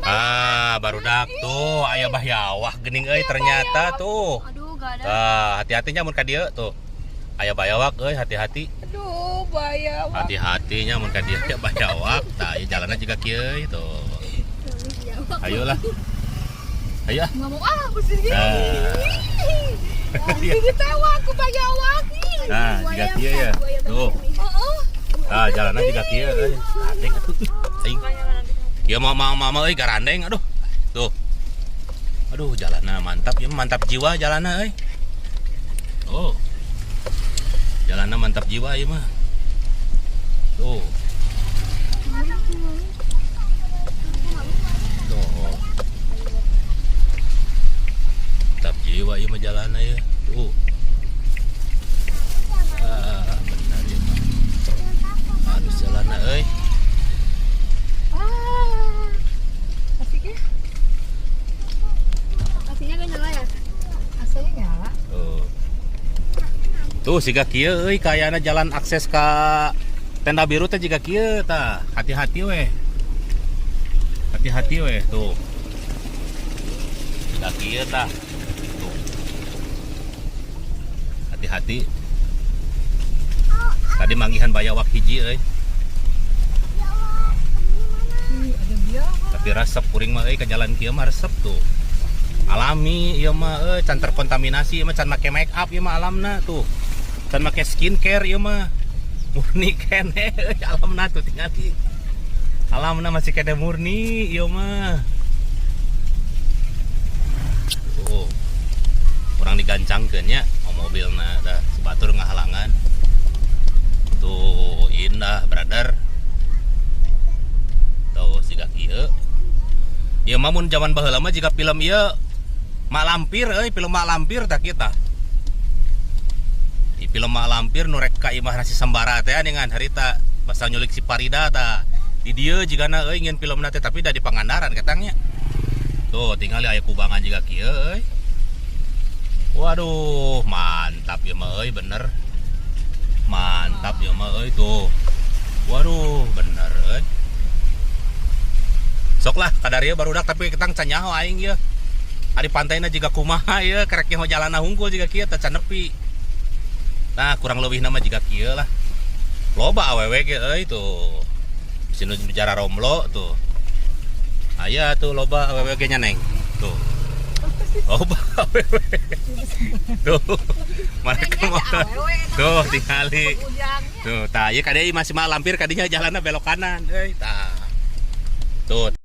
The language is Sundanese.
Ah, barudak tuh aya bayawak geuning euy ternyata tuh. Aduh, gak ada. Tah, hati-hati nya mun ka dieu tuh. Aya bayawak euy, hati-hati. Aduh, bayawak. Hati-hati nya mun ka dieu aya bayawak. Tah, ieu jalanna juga kieu euy tuh. Ayolah. Ayo ah. Nggak mau ah, aku sendiri. Nah. Ditewak ku bayawak. Nah, jiga kieu ya. Tuh. Heeh. Tah, jalanna jiga kieu euy. Gandeng atuh. Aing. Kieu mah mah mah euy garandeng aduh. Tuh. Aduh, jalanna mantap ya, mantap jiwa jalanna euy. Oh. Jalanna mantap jiwa ieu mah. Tuh. Tuh. Mantap jiwa ieu mah jalanna ya. Tuh. Ah, benar ieu mah. Halus jalanna euy. Ah. Asik ya? AC-nya gak nyala ya? AC-nya nyala. Tuh. Tuh siga kieu euy kayana jalan akses ka tenda biru teh jiga kieu tah. Hati-hati weh. Hati-hati weh tuh. Jiga kieu tah. Tuh. Hati-hati. Tadi manggihan bayawak hiji euy. Ih, ada biawak. Tapi resep kuring mah euy ke jalan kieu mah resep tuh. Alami ieu mah euy can terkontaminasi ieu mah can make make up ieu mah alamna tuh. Can make skincare ieu mah. Murni keneh euy alamna tuh tingali. Alamna masih keneh murni ieu mah. Tuh. Kurang digancangkeun nya mobilna dah si batur ngahalangan. Tuh indah brother. Tuh siga kieu. Ieu mah mun zaman baheula mah jiga film ieu Mak Lampir euy, film Mak Lampir tah kita. Di film Mak Lampir nu rek ka imah si Sembara teh dengan harita basa nyulik si Parida tah. Di dieu jigana euy ngieun filmna teh tapi da di Pangandaran katangnya. Tuh tinggal aya kubangan jiga kieu euy. Waduh, mantap ya mah euy bener. Mantap ya mah euy tuh. Waduh, bener euy. Sok lah kadarieu barudak tapi ketang can nyaho aing ieu. Ari pantainya jiga kumaha ieu kerek nyaho jalanna hungkul jiga kieu teh can nepi. Nah, kurang lebih nama jiga kieu lah. Loba awewe ge euy tuh. Sinu bicara romlo tuh. Aya tuh loba awewe ge nya neng. Tuh. Loba awewe. Tuh. Mereka mau. Tuh tingali. Tuh, tah ieu kadieu masih mah lampir kadinya jalanna belok kanan euy tah. Tuh.